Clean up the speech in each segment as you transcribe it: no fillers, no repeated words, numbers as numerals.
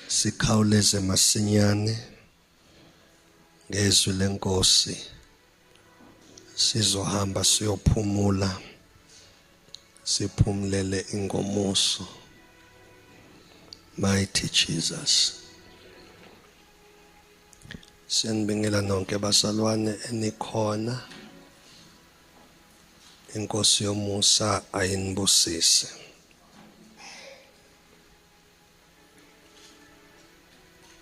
Sikhawuleze masinyane ngezwi lenkosi, sizohamba siyophumula, siphumulele ingomuso. Mighty Jesus. Siyanibingela nonke bazalwane enikhona. Inkosi yomusa ayinibusise.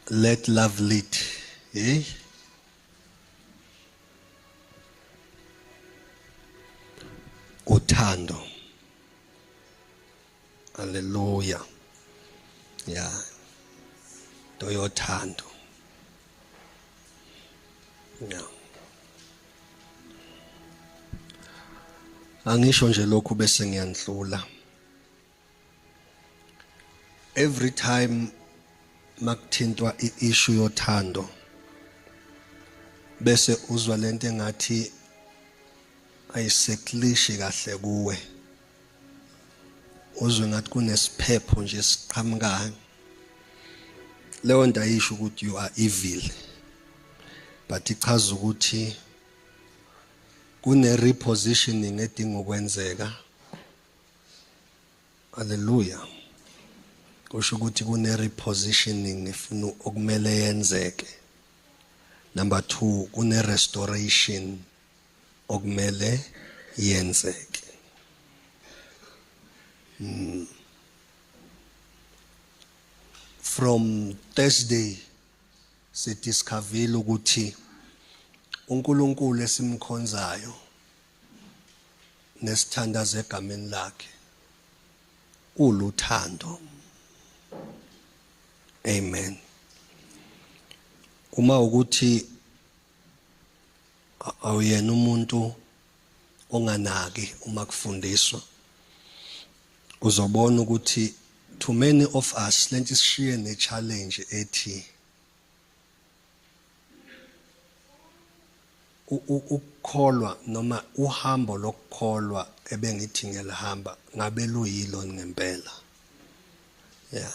Let love lead. Eh? Uthando. Hallelujah. Yeah. Toyothando. Yeah. Angisho nje lokhu bese ngiyandlula. Every time makuthintwa i-issue yothando bese uzwa lento engathi ayiseklishi kahle kuwe, uzwe ngathi kunesiphepho nje esiqhamukayo. Leyo nto ayisho ukuthi you are evil, but ichaza ukuthi kune repositioning edinga ukwenzeka. Haleluya. Kusho ukuthi kune repositioning efuna okumele yenzeke. Number 2, kune restoration okumele yenzeke. From Thursday sidiscoverile ukuthi uNkulunkulu esimkhonzayo nesithandaza egameni lakhe uluthando. Amen. Uma ukuthi awuyena umuntu onganaki uma kufundiswa, uzobona ukuthi too many of us lento isishiye ne challenge ethi ukukholwa noma uhambo lokukholwa ebengithi ngiyalihamba ngabe luyilo ngempela. Yeah,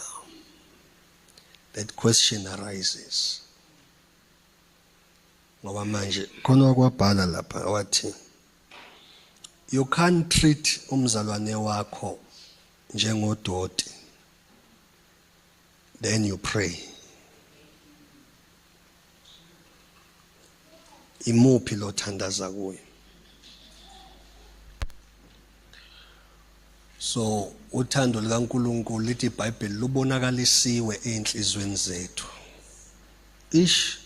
that question arises ngoba manje khona kwabhala lapha wathi you can't treat umzalwane wakho njengodoti then you pray. Imuphi lo thandaza kuye? So uthando likaNkuluNkulu lithi iBhayibheli lubonakalisiwe einhlizweni zethu. Ish,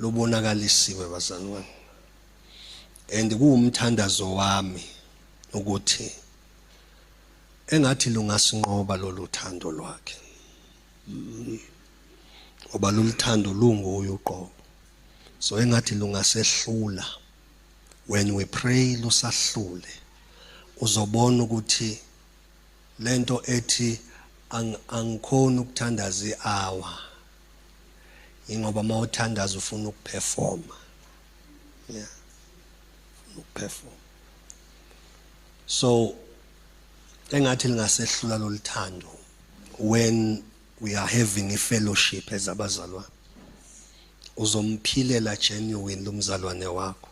lubonakalisiwe bazalwane. And kuwumthandazo wami ukuthi engathi lungasinqoba lolu thando lwakhe. Ngoba lolu thando lunguye uqobo. So engathi lungasehlula. When we pray lusahlule, uzobona ukuthi lento ethi angikhoni ukuthandaza i-hour, ingoba mawuthandaza ufuna ukuperforma. Yeah, ufuna ukuperform. So engathi lingasehlula loluthando when we are having a fellowship as abazalwane. Uzomphilela genuine lumzalwane wakho.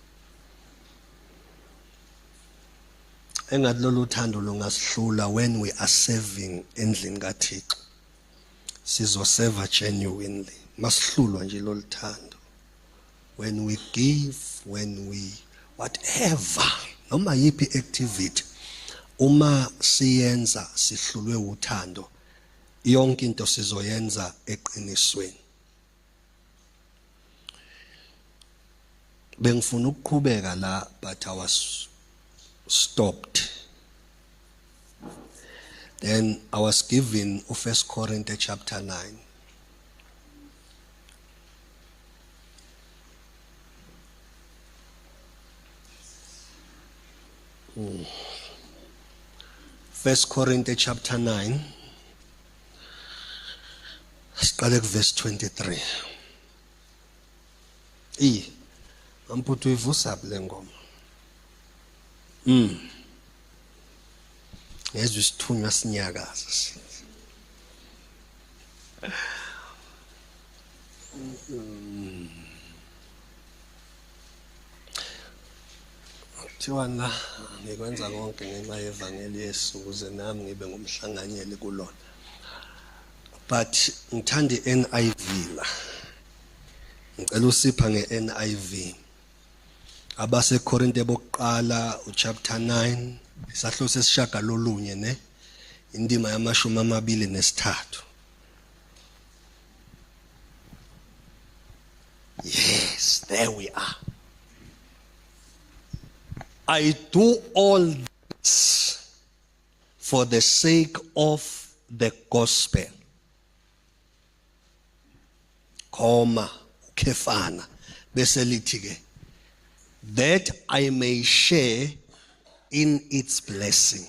Engathi lolu thando lungasihlula when we are serving endlini kaThixo. Sizoseva genuinely. Masihlulwa nje lolu thando. When we give, when we whatever, noma yipi activity, uma siyenza sihlulwe uthando, yonke into sizoyenza eqinisweni. Bengifuna ukuqhubeka la, but I was stopped. Then I was given 1 Corinthians chapter 9. 1 Corinthians chapter 9. Siqale ku verse 23. Eh, amputhu uyivusa le ngoma. Ngezwe isithunywa sinyakaza. Kuthiwa la ngikwenza konke ngenxa yevangeli Yesu ukuze nami ngibe ngumhlanganyeli kulona. But ngithanda iNIV la. Ngicela usipha ngeNIV. AbaseKorinte bokuqala uchapter 9 isahluko sesishagalolunye ne indima yamashumi amabili nesithathu. Yes, there we are. I do all this for the sake of the gospel. Comma, ukhefana bese lithi ke that I may share in its blessing.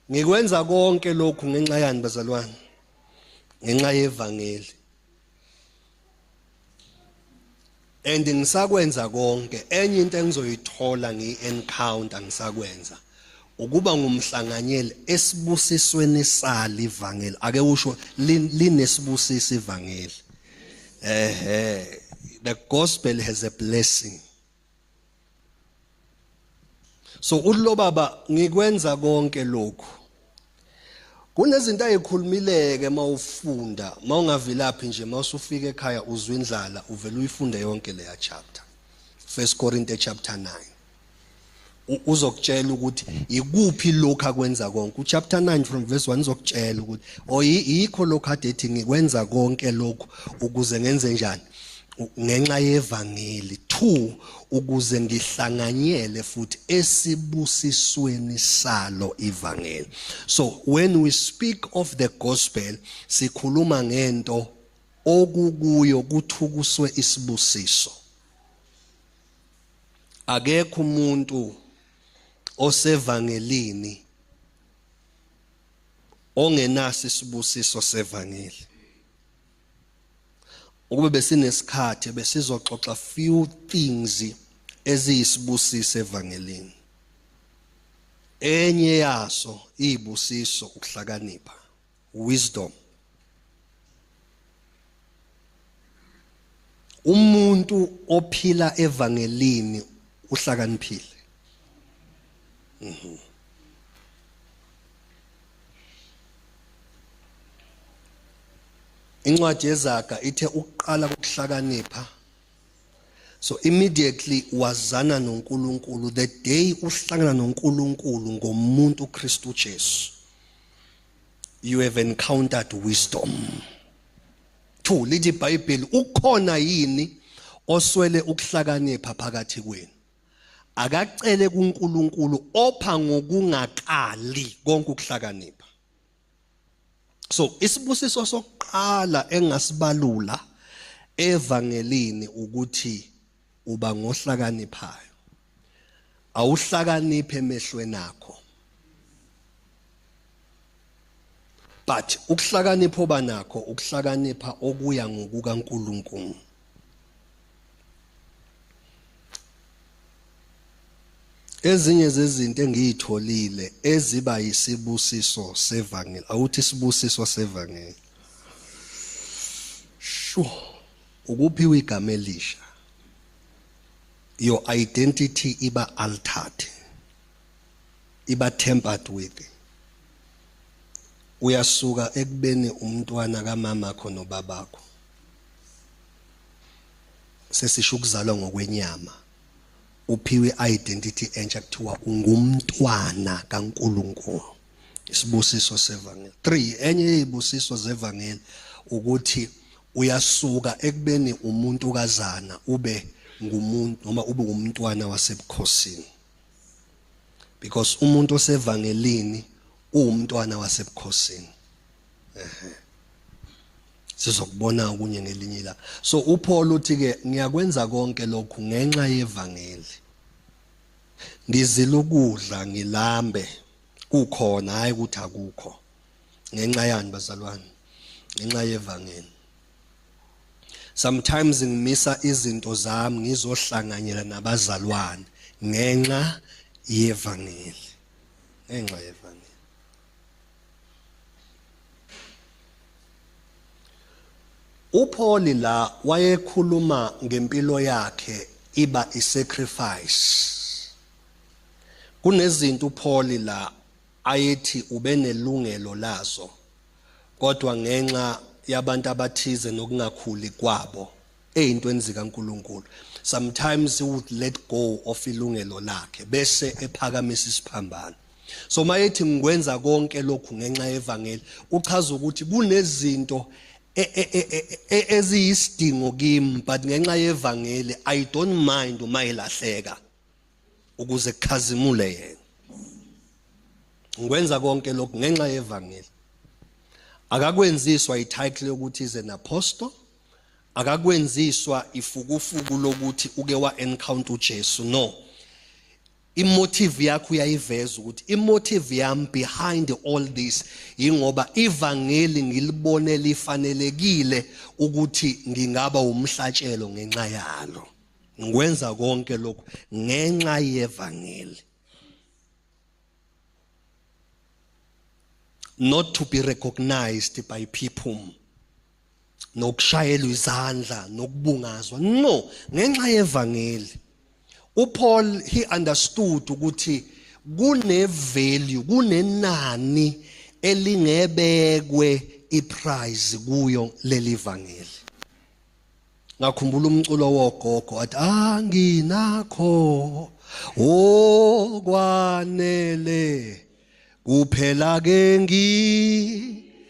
Ngikwenza konke lokhu ngenxa yani bazalwane? Ngenxa yevangeli. And ngisakwenza konke enye into engizoyithola ngiyi-encounter ngisakwenza ukuba ngumhlanganyeli esibusisweni sali ivangeli ake usho linesibusiso ivangeli ehe the gospel has a blessing. So ulo baba ngikwenza konke lokhu. Kunezinto ayikhulumileke mawufunda, mawungavilaphi nje mawusufika ekhaya uzwa indlala uvela uyifunde yonke leya chapter. 1 Corinthians chapter 9. Uzokutshela ukuthi ikuphi lokhu akwenza konke. Uchapter 9 from verse 1 uzokutshela ukuthi oh yikho lokhu ade ethi ngikwenza konke lokhu ukuze ngenze njani. Ngenxa yevangeli 2 ukuze ngihlanganyele futhi esibusisweni salo ivangeli. So when we speak of the gospel sikhuluma ngento okukuyo kuthukuswe isibusiso. Akekho umuntu osevangelini ongenaso isibusiso sevangeli. Ukube besinesikhathi besizoxoxa few things eziyisibusiso evangelini. Enye yaso iyibusiso ukuhlakanipha, wisdom. Umuntu ophila evangelini uhlakaniphile. Mhm. Incwadi yezaga ithe ukuqala kokuhlakanipha. So immediately wazana noNkulunkulu the day uhlangana noNkulunkulu ngomuntu uKristu Jesu. You have encountered wisdom. 2 lithi iBhayibheli ukhona yini oswele ukuhlakanipha phakathi kwenu? Akacele kuNkulunkulu opha ngokungakali konke ukuhlakanipha. So isibusiso sokuqala engasibalula evangelini ukuthi uba ngohlakaniphayo. Awuhlakaniphe emehlweni akho. But ukuhlakanipha oba nakho ukuhlakanipha okuya ngokukaNkulunkulu. Ezinye zezinto engiyitholile eziba yisibusiso sevangeli, awuthi isibusiso sevangeli. Shu, ukuphiwa igama elisha. Your identity iba altered. Iba tempered with. Uyasuka ekubeni umntwana kamamakho nobabakho. Sesisho ukuzalwa ngokwenyama. Uphiwe identity entsha kuthiwa ungumntwana kaNkulunkulu. Isibusiso sevangeli. 3 enye yezibusiso zevangeli ukuthi uyasuka ekubeni umuntu kazana ube ngumuntu noma ube ngumntwana wasebukhosini. Because umuntu osevangelini uwumntwana wasebukhosini. Ehhe. Sizokubona okunye ngelinye ilanga. So uPaul uthi ke ngiyakwenza konke lokhu ngenxa yevangeli. Ngizila ukudla ngilambe kukhona hayi ukuthi akukho. Ngenxa yani bazalwane? Ngenxa yevangeli. Sometimes ngimisa izinto zami ngizohlanganyela nabazalwane ngenxa yevangeli. Ngenxa yevangeli. UPaul la wayekhuluma ngempilo yakhe iba isacrifice. Kunezinto uPaul la ayethi ubenelungelo lazo kodwa ngenxa yabantu abathize nokungakhuli kwabo eyintweni zikaNkuluNkulu sometimes he would let go of ilungelo lakhe bese ephakamisa isiphambano. So mayethi ngikwenza konke lokhu ngenxa yevangeli, uchaza ukuthi kunezinto e, e, e, eziyisidingo kimi, but ngenxa yevangeli I don't mind uma ilahleka ukuze kukhazimule yena. Ngikwenza konke lokhu ngenxa yevangeli. Akakwenziswa ititle yokuthi is an apostle, akakwenziswa ifukufuku lokuthi uke wa encounter uJesu. No, imotive yakho uyayiveza ukuthi imotive yami behind all this ingoba ivangeli ngilibone lifanelekile ukuthi ngingaba umhlatshelo ngenxa yalo. Ngikwenza konke lokhu ngenxa yevangeli, not to be recognized by people, nokushayelwa izandla nokubungazwa, no, ngenxa yevangeli. uPaul, he understood ukuthi kune value, kunenani elingebekwe iprize kuyo leli vangeli. Ngakhumbula umculo wogogo athi anginakho okwanele kuphela ke ngizomnika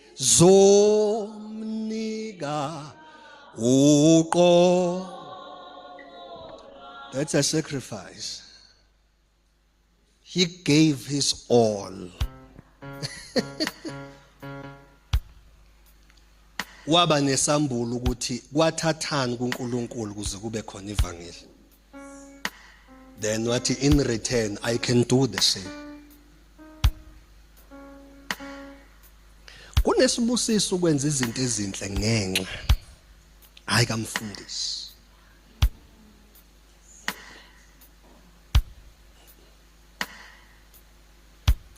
uqo. That's a sacrifice. He gave his all. Waba nesambulo ukuthi kwathathani kuNkulunkulu kuze kube khona ivangeli. Then wathi in return I can do the same. Kunesibusiso ukwenza izinto ezinhle ngenxa hayi kamfundisi.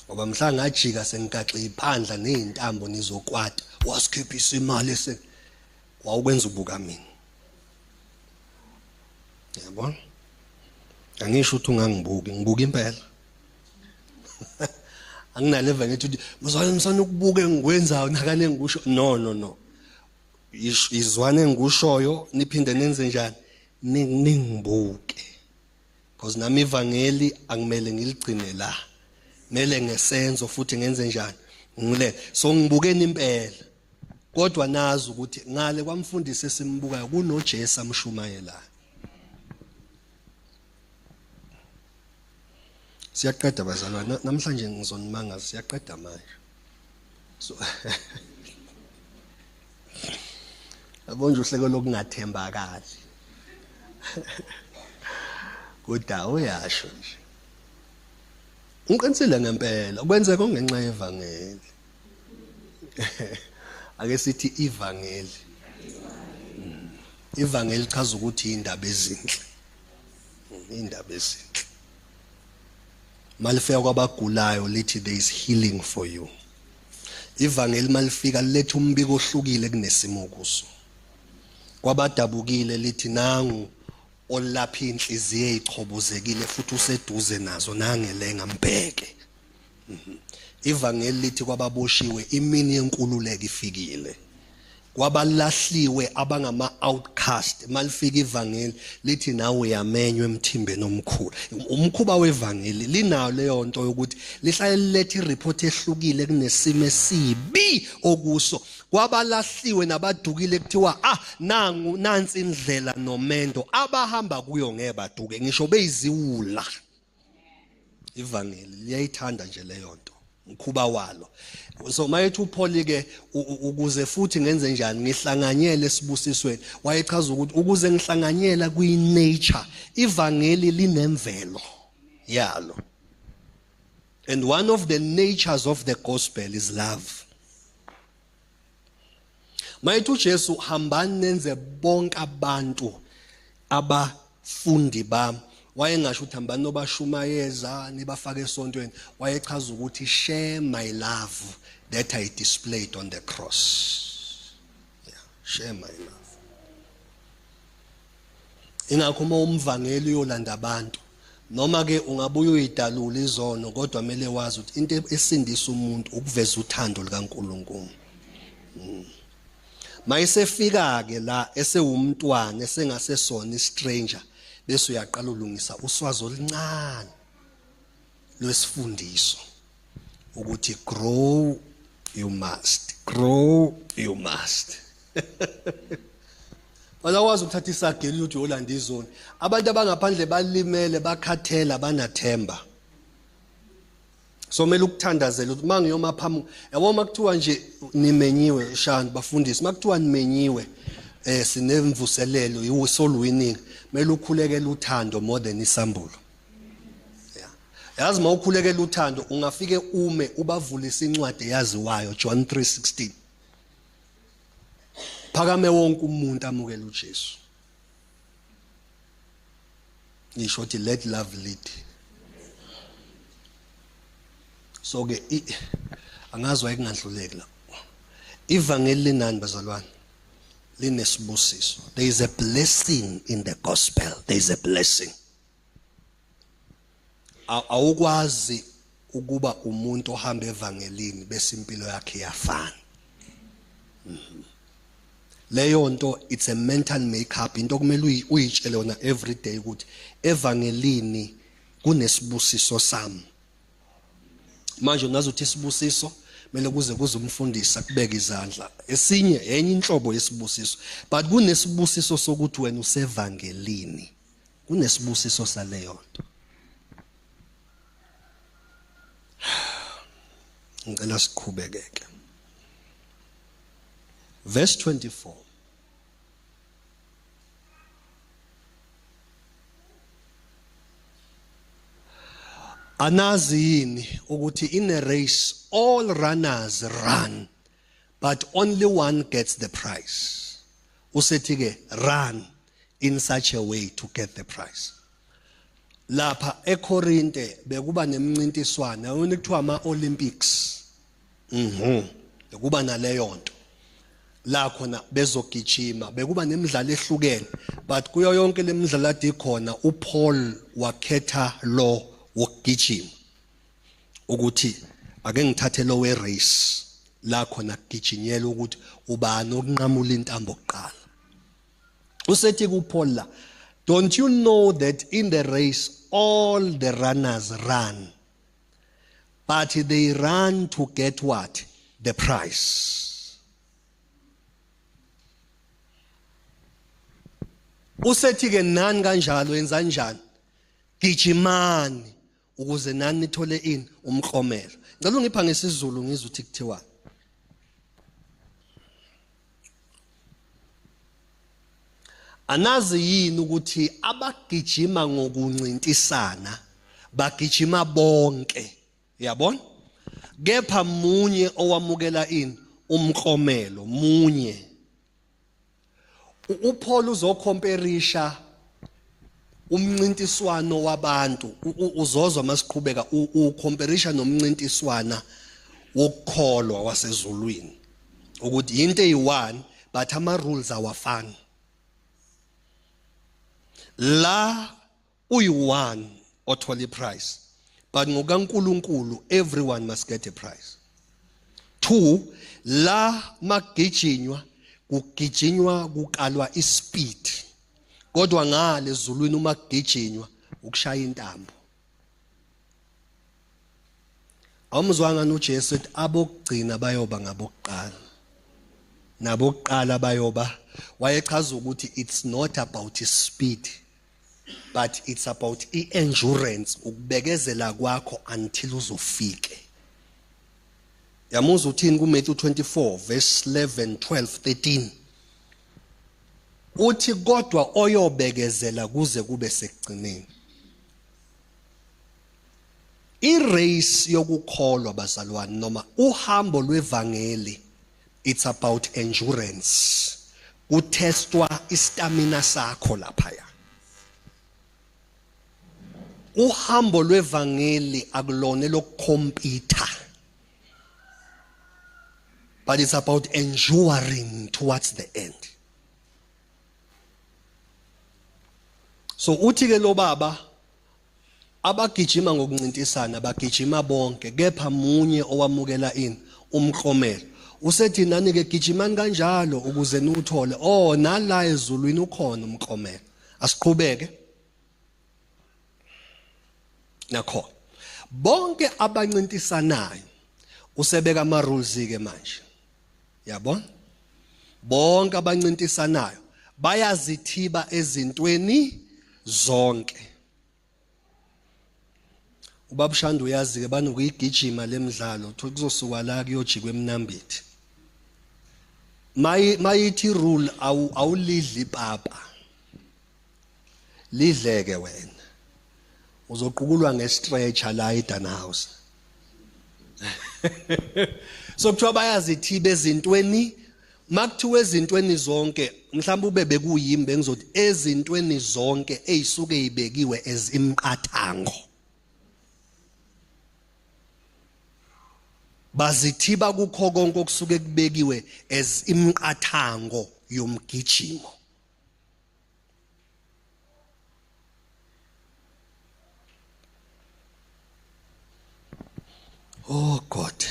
Ngoba mhla ngajika sengikaxe iphandla nezintambo nizokwata, wasikhiphisa imali ese wawukwenza ubuka mina. Yabona? Angisho ukuthi ungangibuki, ngibuka impela. Anginaleva ngithi ukuthi mzwane msana ukubuka engikwenzayo nakane ngikusho. No, no, no. Izwane engikushoyo niphinde nenze njani? Ningibuke. Because nami ivangeli angimele ngiligcine la. Mele ngesenzo futhi ngenze njani? Ngile. So ngibukeni impela. Kodwa nazi ukuthi ngale kwamfundisi esimbukayo kunoJesu amshumayelayo. Siyaqeda bazalwane, namhlanje ngizonimangaza, siyaqeda manje. So yabo nje uhleko lokungathembakali. Kodwa uyasho nje. Ngiqinisile ngempela, kwenzeka ngenxa yevangeli. Ake sithi ivangeli. Ivangeli chaza ukuthi indaba ezinhle. Indaba ezinhle. Malifika kwabagulayo lithi there is healing for you. Ivangeli malifika liletha umbiko ohlukile kunesimo kuso. Kwabadabukile lithi nangu olapha inhliziyo ezichobozekile futhi useduze nazo nangelenga mbheke. Ivangeli lithi kwababoshiwe imini yenkululeko ifikile. Kwabalahliwe abangama outcast malifika ivangeli lithi nawe uyamenywa emthimbeni omkhulu. Umkhuba wevangeli linayo leyo nto yokuthi lihlale liletha ireport ehlukile kunesimo esibi okuso. Kwabalahliwe nabadukile kuthiwa ah nangu nansi indlela nomendo abahamba kuyo ngeke baduke ngisho beyiziwula. Ivangeli liyayithanda nje leyo nto, mkhuba walo. So mayethi uPaul ke ukuze futhi ngenze njani ngihlanganyele esibusisweni, wayechaza ukuthi ukuze ngihlanganyela kwi nature, ivangeli linemvelo yalo. And one of the natures of the gospel is love. Mayethi uJesu hambani nenze bonke abantu abafundi bami, wayengasho ukuthi hambani nobashumayeza nibafake esontweni, wayechaza ukuthi share my love that I displayed on the cross. Yeah. Share my love. Ingakho uma umvangeli uyolanda abantu noma ke ungabuye uyidalula izono kodwa kumele wazi ukuthi into esindisa umuntu ukuveza uthando likaNkuluNkulu. Mayisefika ke la esewumntwana esengasesona istranger bese uyaqala ulungisa uswazi oluncane lwesifundiso ukuthi grow you must, grow you must. Balakwazi ukuthatha isageli ukuthi uyolanda izoni. Abantu abangaphandle balimele bakhathela banathemba. So kumele ukuthandazela ukuthi mangiyoma phambi yabo makuthiwa nje nimenyiwe shani bafundisi makuthiwa nimenyiwe sinemvuselelo you soul winning kumele ukhulekele uthando more than isambulo. Yeah. Yazi mawukhulekela uthando ungafike ume ubavulisa incwadi eyaziwayo John 3:16. Phakame wonke umuntu amukele uJesu. Ngisho ukuthi let love lead. So ke angazi wayekungadluleki la. Ivangeli linani bazalwane? Linesibusiso. There is a blessing in the gospel. There is a blessing. Awukwazi ukuba umuntu ohamba evangelini bese impilo yakhe iyafana. Leyo nto it's a mental makeup, into okumele uyitshele yona every day ukuthi evangelini kunesibusiso sami. Manje unazi ukuthi isibusiso kumele kuze kuze umfundisi akubeke izandla. Esinye enye inhlobo yesibusiso, but kunesibusiso sokuthi wena usevangelini. Kunesibusiso saleyo nto. Ngicela siqhubekeke. Verse 24. Anazi yini ukuthi in a race all runners run but only one gets the prize. Usethi ke run in such a way to get the prize. Lapha eKorinte bekuba nemincintiswano yona kuthiwa ama Olympics. Bekuba naleyo nto. La khona bezogijima bekuba nemidlalo ehlukene but kuyo yonke lemidlalo ade ikhona uPaul wakhetha lo wokugijima ukuthi ake ngithathe lo we race la khona kugijinyelwa ukuthi ubani okunqamula intambo kuqala. Usethi kuPaul la, don't you know that in the race all the runners run but they run to get what? The prize. Usethi ke nani kanjalo yenza kanjani? Gijimani ukuze nani nithole ini umklomelo. Ngicela ungipha ngesiZulu ngizwe ukuthi kuthiwa. Anazi yini ukuthi abagijima ngokuncintisana bagijima bonke, yabona? Kepha munye owamukela ini umklomelo, munye. uPaul uzokhomperisha umncintiswano wabantu, uzozwa masiqhubeka ukhomperisha nomncintiswana wokukholwa wasezulwini ukuthi into eyi-one but ama rules awafani. La uyi-one othola i-prize but ngokaNkulunkulu everyone must get a prize. 2 la makugijinywa kugijinywa kukalwa ispeed kodwa ngale ezulwini uma kugijinywa ukushaya intambo. Awumzwanga uJesu ethi abokugcina bayoba ngabokuqala nabokuqala bayoba, wayechaza ukuthi it's not about speed but it's about i-endurance, ukubekezela kwakho until uzofike. Yamuzwa uthini kuMatthew 24 verse 11 12 13? Uthi kodwa oyobekezela kuze kube sekugcineni. I-race yokukholwa bazalwane noma uhambo lwevangeli it's about endurance. Kutestwa istamina sakho laphaya. Uhambo lwevangeli akulona lokukhompitha. But it's about enduring towards the end. So uthi ke lo baba abagijima ngokuncintisana bagijima bonke kepha munye owamukela ini umklomelo. Usethi nani ke gijimani kanjalo ukuze niwuthole. Oh, nala ezulwini ukhona umklomelo. Asiqhubeke. Nakho bonke abancintisanayo usebeka ama rules ke manje. Yabona? Bonke abancintisanayo bayazithiba ezintweni zonke. Ubaba Shanda uyazi ke banokuyigijima lemidlalo kuzosuka la kuyojikwa eMnambithi. Mayithi rule awulidli ipapa. Lidleke wena. Uzoqukulwa ngestretcher la eDanhouse. So kuthiwa bayazithiba ezintweni, makuthiwa ezintweni zonke, mhlawumbe ube bekuyimi bengizothi ezintweni zonke ezisuke ibekiwe as imqathango. Bazithiba kukho konke okusuke kubekiwe as imqathango yomgijimo. Oh God.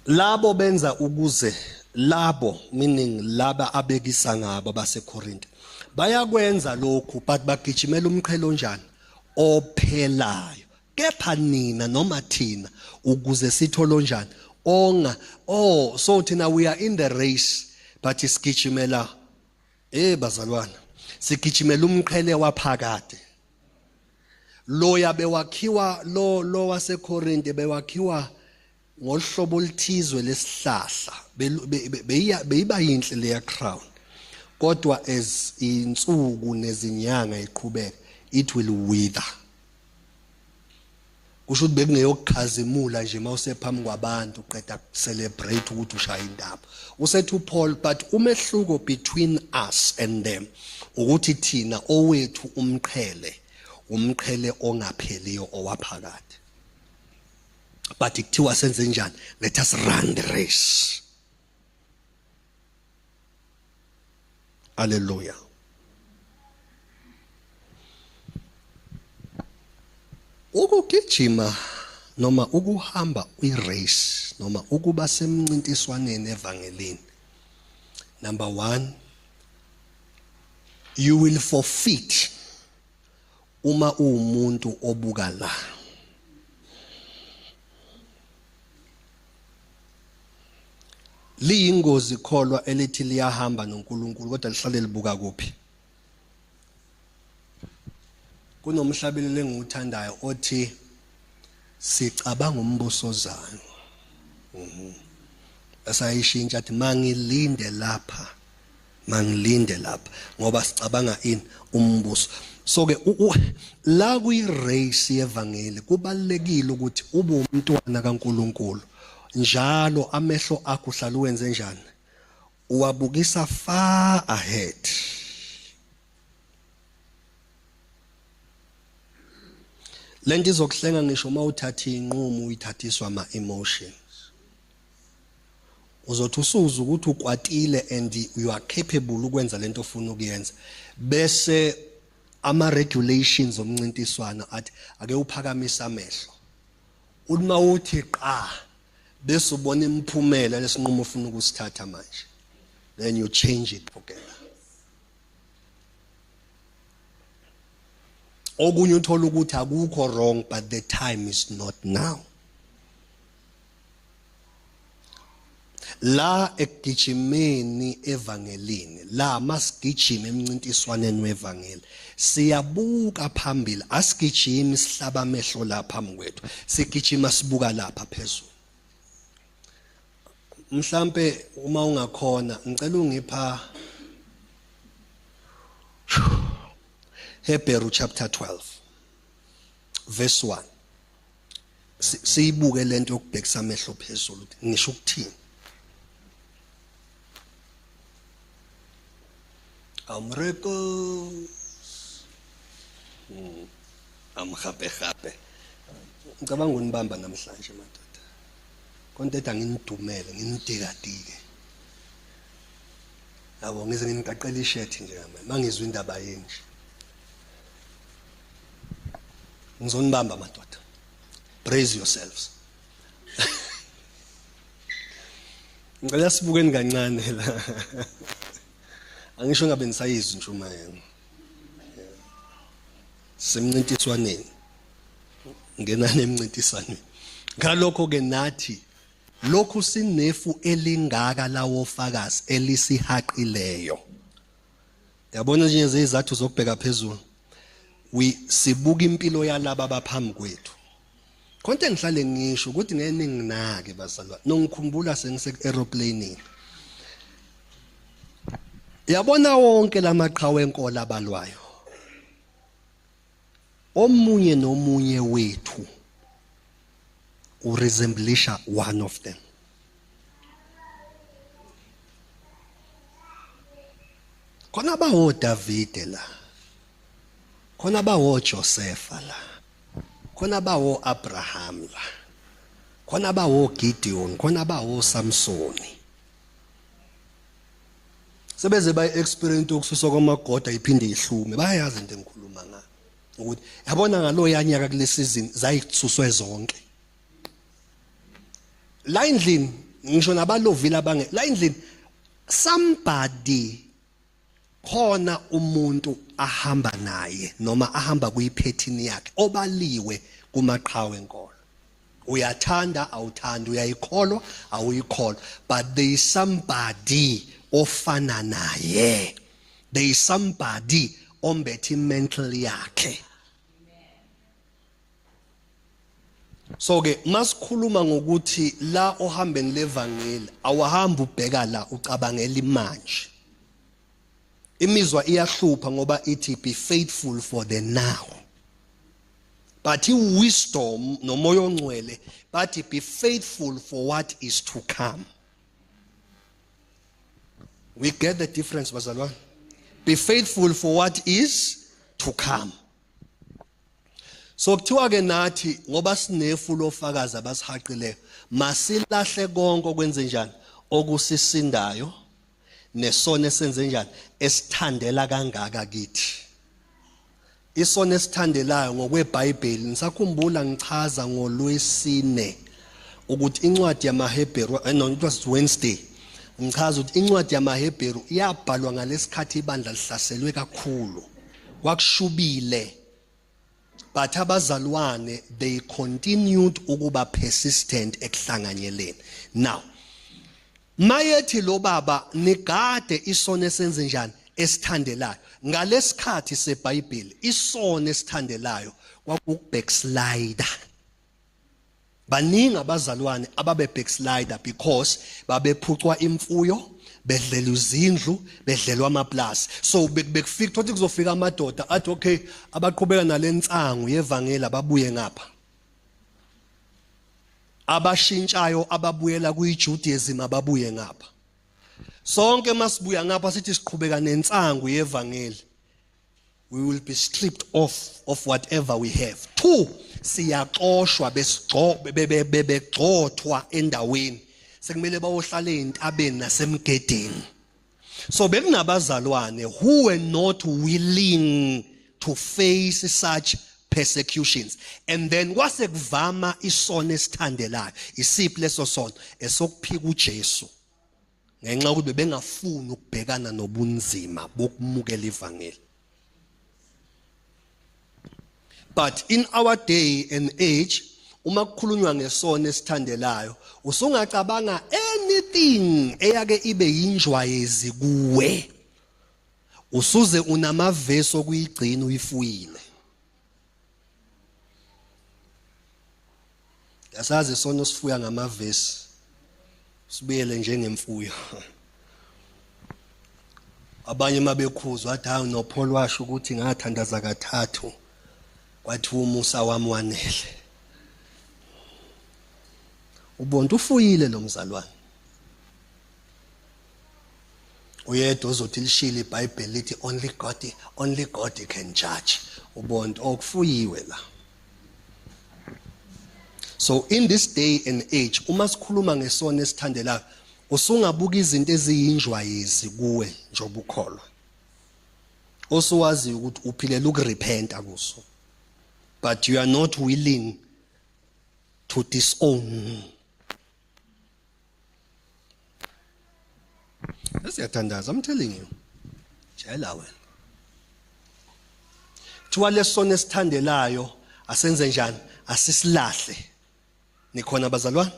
Labo benza ukuze labo, meaning laba abekisa ngabo baseKorinte, bayakwenza lokhu, but bagijimela umqhele onjani? Ophelayo. Kepha nina noma thina ukuze sithole onjani? Onga. Oh, so thina we are in the race, but sigijimela bazalwana, sigijimela umqhele waphakade. Loya bewakhiwa lo waseKorinte bewakhiwa ngohlobo oluthizwe lesihlahla, beyiba yinhle leya crown, kodwa as insuku nezinyanga iqhubeka it will wither. Kusho ukuthi bekungeyokukhazimula nje mawusephambi kwabantu uqeda celebrate ukuthi ushaya indaba. Usethi uPaul, but umehluko between us and them ukuthi thina owethu umqhele, umqhele ongapheliyo owaphakade. But kuthiwa senze njani? Let us run the race. Hallelujah. Ukugijima noma ukuhamba i-race noma ukuba semncintiswaneni evangelini, number 1, you will forfeit uma uwumuntu obuka la. Liyingozi kholwa elithi liyahamba noNkulunkulu kodwa lihlale libuka kuphi? Kunomhlabelelo engiwuthandayo othi sicabanga umbuso ozayo. Esayishintsha athi mangilinde lapha, mangilinde lapha, ngoba sicabanga ini? Umbuso. So ke la kwi race yevangeli kubalekile ukuthi ube umntwana kaNkuluNkulu njalo, amehlo akho uhlala uwenze njani? Uwabukisa far ahead. Lento izokuhlenga ngisho uma uthatha inqumo uyithathiswa ama emotions. Uzothi usuza ukuthi ukwatile and you are capable ukwenza lento ofuna ukuyenza, bese ama regulations omncintiswano athi ake uphakamise amehlo, uma uthi qa bese ubona imiphumela lesinqumo ofuna ukusithatha manje, then you change it together. Okunye uthola ukuthi akukho wrong, but the time is not now. La ekugijimeni evangelini, la masigijima emncintiswaneni wevangeli, siyabuka phambili, asigijimi sihlaba amehlo la phambi kwethu, sigijima sibuka lapha phezulu. Mhlambe uma ungakhona ngicela ungipha Hebrew chapter 12 verse 1, siyibuke lento yokubhekisa amehlo phezulu, ngisho ukuthini. Amreko Amhape hape. Ngicabanga unibamba namhlanje madoda. Konke ethi anginidumele, nginidikadike. Yabo ngize nginiqaqele ishethi nje manje. Mangizwa indaba yenje. Ngizonibamba madoda. Brace yourselves. Ngicela sibukeni kancane la. Angisho ngabe nisayizwa intshumayelo. Semncintiswaneni. Ngenani emncintiswaneni. Ngalokho ke nathi lokhu sinefu elingaka lawofakazi elisihaqileyo. Yabona nje izizathu zokubheka phezulu. We sibuka impilo yalaba abaphambi kwethu. Konke engihlale ngisho ukuthi ngeke ninginake bazalwane. Nongikhumbula sengise aeroplane. Yabona wonke lamaqhawe enkolo abalwayo. Omunye nomunye wethu uresemblisha one of them. Khona bawo Davide la. Khona bawo Josepha la. Khona bawo Abraham la. Khona bawo Gideon, khona bawo Samsoni. Sebeze bayi experience ukususwa kwamagoda iphinde ihlume. Bayayazi into engikhuluma ngayo. Ukuthi yabona ngaloya nyaka kule season zayisuswe zonke. La endlini ngisho nabalovile abange la endlini somebody khona umuntu ahamba naye noma ahamba kuyiphethini yakhe obaliwe kumaqhawe enkolo uyathanda awuthandi uyayikholwa awuyikholwa but there is somebody ofana naye there is somebody ombethe mental yakhe. So ke masikhuluma ngokuthi la ohambeni levangeli awahamba ubheka la ucabangela imanje. Imizwa iyahlupha ngoba ithi be faithful for the now. But i-wisdom nomoya ongcwele bathi be faithful for what is to come. We get the difference bazalwane. Be faithful for what is to come. So kuthiwa ke nathi ngoba sinefu lofakazi abasihaqileyo masilahle konke okwenze njani okusisindayo nesono esenze njani esithandela kangaka kithi. Isono esithandelayo ngokweBhayibheli nisakhumbula ngichaza ngolwesine ukuthi incwadi yamaHebheru no it was Wednesday ngichaza ukuthi incwadi yamaHebheru yabhalwa ngalesikhathi ibandla lihlaselwe kakhulu kwakushubile but abazalwane they continued ukuba persistent ekuhlanganyeleni. Now mayethi lo baba nigade isono esenze njani esithandelayo ngalesikhathi seBhayibheli isono esithandelayo kwakubackslider. Baningi abazalwane ababe backslider because babephucwa imfuyo bedlelwa izindlu bedlelwa amaplasi. So bekufika thothi kuzofika amadoda athi okay abaqhubeka nalensangu yevangeli ababuye ngapha, abashintshayo ababuyela kuyiJudaism ababuye ngapha. Sonke masibuya ngapha sithi siqhubeka nensangu yevangeli, we will be stripped off of whatever we have. Two, siyaxoshwa bebegxothwa endaweni, sekumele bayohlala ezintabeni nasemgedeni. So bekunabazalwane who were not willing to face such persecutions, and then kwase kuvama isono esithandelayo. Isiphi leso sono? Esokuphika uJesu ngenxa yokuthi bebengafuni ukubhekana nobunzima bokumukela ivangeli. But in our day and age uma kukhulunywa ngesono esithandelayo usungacabanga anything eyake ibe yinjwayezi kuwe, usuze unamavesi okuyigcina uyifuyile. Yasazi isono sifuya ngamavesi sibuyele njengemfuyo. Abanye mabekhuzwa athi hawu noPaul washo ukuthi ngathandaza kathathu kwathi umusa wami wanele. Ubonto ufuyile lo mzalwane. Uyedwa ozothi lishile iBhayibheli lithi only God can judge. Ubonto okufuyiwe la. So in this day and age uma sikhuluma ngesono esithandelayo usungabuka izinto eziyinjwayezi kuwe njengoba ukholwa. Osuwazi ukuthi uphilela ukurepenta kuso. But you are not willing to disown. Siyathandaza, I'm telling you. Tshela wena. Kuthiwa lesona esithandelayo asenze njani? Asisilahle. Nikhona bazalwane?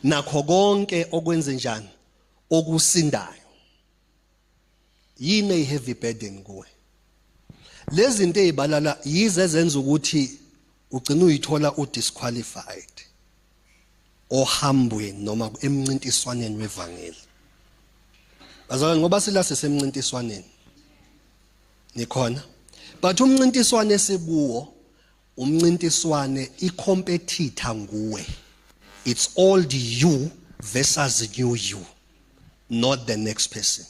Nakho konke okwenze njani? Okusindayo. Yini eyi heavy burden kuwe? Lezi zinto ezibalala yize ezenza ukuthi ugcina uyithola udisqualified ohambweni noma emncintiswaneni wevangeli. Bazalwane, ngoba sila sisemncintiswaneni. Nikhona? But umncintiswane esikuwo umncintiswane icompetitor nguwe. It's old you versus new you, not the next person.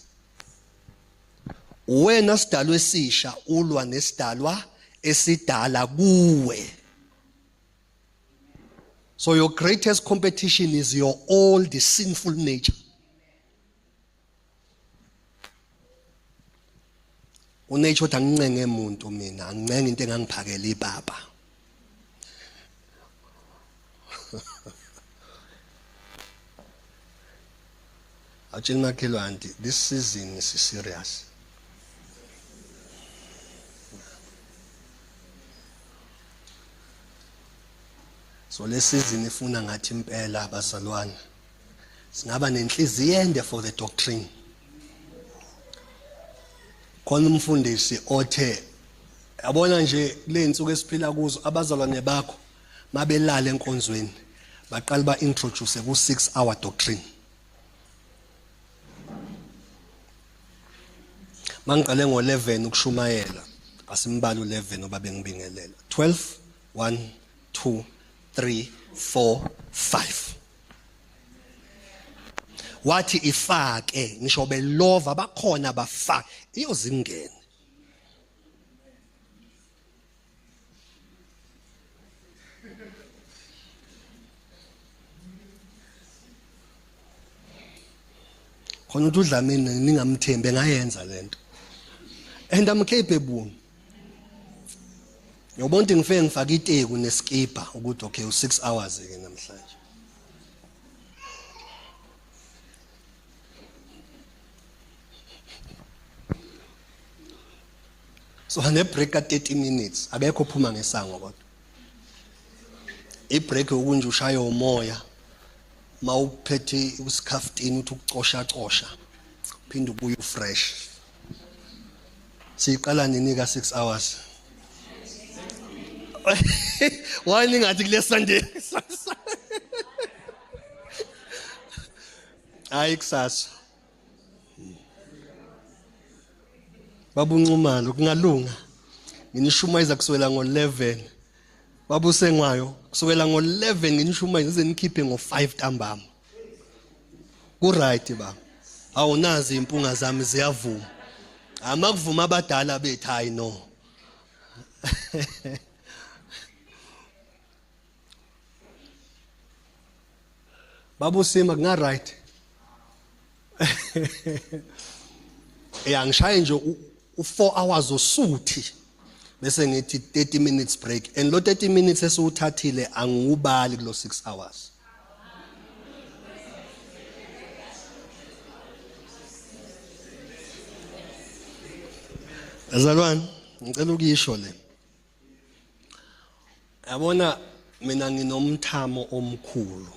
Wena sidalwa esisha ulwa nesidalwa esidala kuwe. So your greatest competition is your old sinful nature. Unature uthi angincenge umuntu mina, angincenge into engangiphakela ibaba. Awutshela makhelwane this season is serious. So le season ifuna ngathi impela abazalwane singaba nenhliziyo ende for the doctrine. Khona umfundisi othe yabona nje kule insuku esiphila kuzo abazalwane bakho mabelala enkonzweni baqala ba introduce ku 6 hour doctrine. Mangiqale ngo11 ukushumayela asimbali u11 oba bengibingelela 12 1 2 3 4 5 wathi ifake ngisho belova bakhona bafake iyozingene. Khona ukuthi uDlamini ningamthembi engayenza lento and I'm capable. Ngiyobona ukuthi ngifike ngifake iteku neskipa ukuthi okay u6 hours ke namhlanje. So ne break ka 30 minutes akekho phuma ngesango kodwa. I break ukunje ushaya umoya mawuphethe usikhaftini uthi ukucosha cosha phinde ubuye ufresh. Siqala nini ka 6 hours? Why ningathi kule Sunday? Hayi kusasa. Babunxumalo kungalunga. Nginishumayeza kusukela ngo11. Babusengwayo kusukela ngo11 nginishumayeza ngize nikhiphe ngo5 ntambama. Ku right ba. Awunazi impunga zami ziyavuma. Amakuvuma abadala bethu hayi no. Babusima kunga right. Ya ngishaye nje u4 hours osuthi bese ngithi 30 minutes break and lo 30 minutes esiwuthathile angiwubali kulo 6 hours. Bazalwane, ngicela ukuyisho le. Yabona mina nginomthamo omkhulu.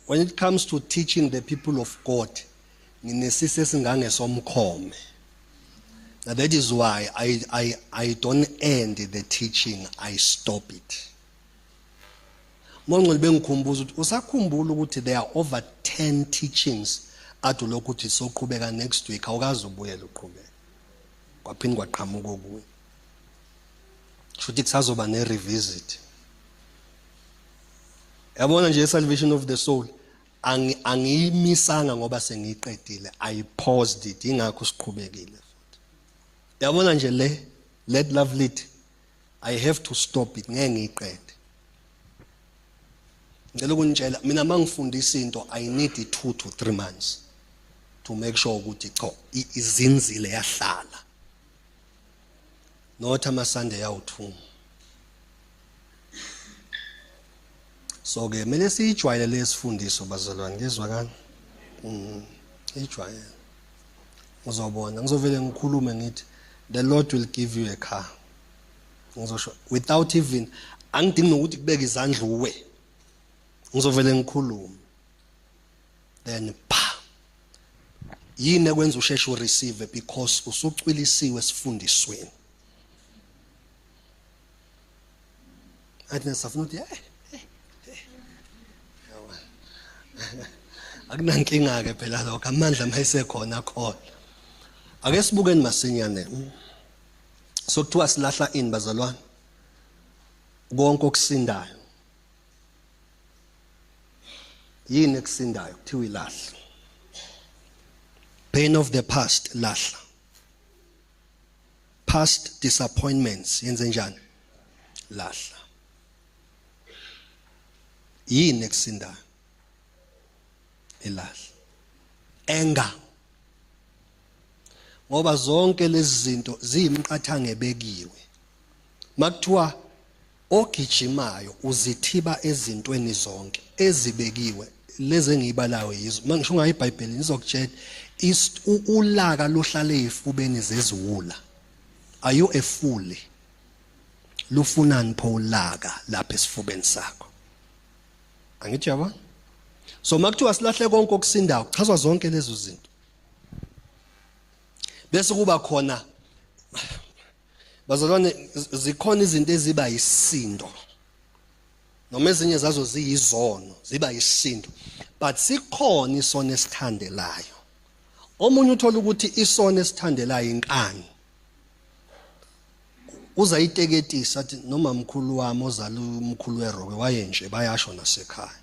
When it comes to teaching the people of God, nginesisi esingange somkhome. Now that is why I don't end the teaching, I stop it. Mongcwele bengikhumbuza ukuthi usakhumbula ukuthi there are over 10 teachings ade lokhu uthi soqhubeka next week awukaze ubuyele uqhubeke. Kwaphinde kwaqhamuka okunye. Shuthi kusazoba ne revisit. Yabona nje salvation of the soul. Angiyimisanga ngoba sengiyiqedile. I paused it, ingakho siqhubekile futhi. Yabona nje le let love lead, I have to stop it, ngeke ngiyiqede. Ngicela ukunitshela mina mangifundisa into I need 2 to 3 months to make sure ukuthi cha izinzile yahlala. Not ama Sunday awu2. So ke kumele siyijwayele lesifundiso bazalwane, ngizwakala. Ijwayele. Uzobona ngizovele ngikhulume ngithi the Lord will give you a car. Ngizosho without even angidingi nokuthi kubeke izandla uwe. Ngizovele ngikhulume. Then pa. Yini ekwenza usheshe ureceive? Because usucwilisiwe esifundisweni. Athi nesafuna ukuthi akunankinga ke phela lokho, amandla mayisekhona khona. Ake sibukeni masinyane. So kuthiwa silahla ini bazalwane? Konke okusindayo. Yini ekusindayo? Kuthiwa ilahla. Pain of the past, lahla. Past disappointments, yenze njani? Lahla. Yini ekusindayo? Ilahla. Anger. Ngoba zonke lezi zinto ziyimiqathango ebekiwe. Makuthiwa ogijimayo uzithiba ezintweni zonke ezibekiwe, lezi engiyibalayo yizo. Mangisho ngayo iBhayibheli ngizokutshela ulaka luhlale ezifubeni zeziwula. Are you a fool? Lufunani pho ulaka lapha esifubeni sakho? Angithi yabona? So makuthiwa silahle konke okusindayo, kuchazwa zonke lezo zinto. Bese kuba khona bazalwane, zikhona izinto eziba yisindo noma ezinye zazo ziyizono, ziba yisindo, but sikhona isono esithandelayo. Omunye uthola ukuthi isono esithandelayo inkani, uza iteketisa athi noma mkhulu wami ozala umkhulu weroke wayenje, bayasho nasekhaya.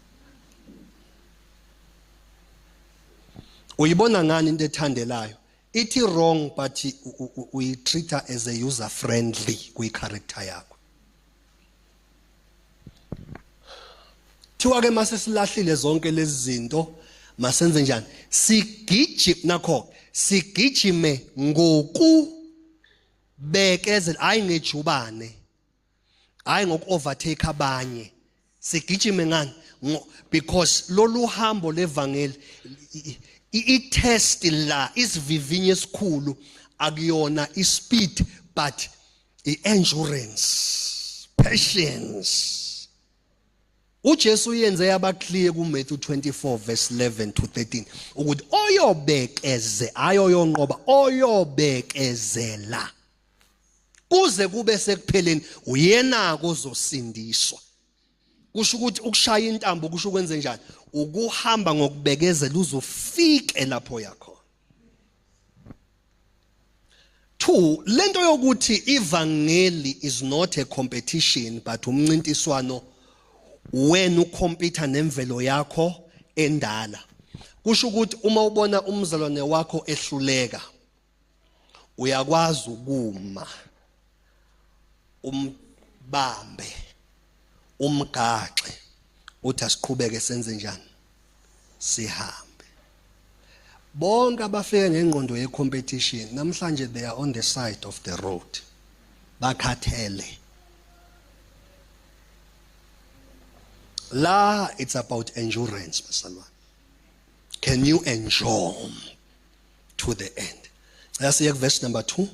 Uyibona ngani into ethandelayo? Ithi wrong, but uyitreat as a user friendly kwi character yakho. Thiwa ke mase silahlile zonke lezi zinto, masenze njani? Sigijime nakho, sigijime ngokubekezela, hayi ngejubane, hayi ngoku overtake abanye. Sigijime ngani? Because lolu hambo levangeli, i-test la, isivivinyo esikhulu akuyona i-speed but i-endurance, patience. uJesu uyenze yaba clear kuMatthew 24 verse 11 to 13 ukuthi oyobekeze, ayoyonqoba, oyobekezela kuze kube sekupheleni uyena kozosindiswa. Kusho ukuthi ukushaya intambo kusho ukwenze njani? Ukuhamba ngokubekezela uzofike lapho yakho. 2, lento yokuthi ivangeli is not a competition but umncintiswano, wena ukhompyutha nemvelo yakho endala. Kusho ukuthi uma ubona umzalwane wakho ehluleka, uyakwazi ukuma umbambe, umgaxe, uthi asiqhubeke senze njani, sihambe. Bonke abafike ngengqondo ye competition namhlanje, they are on the side of the road, bakhathele. La it's about endurance bazalwane. Can you endure to the end? Cela siye verse number 2.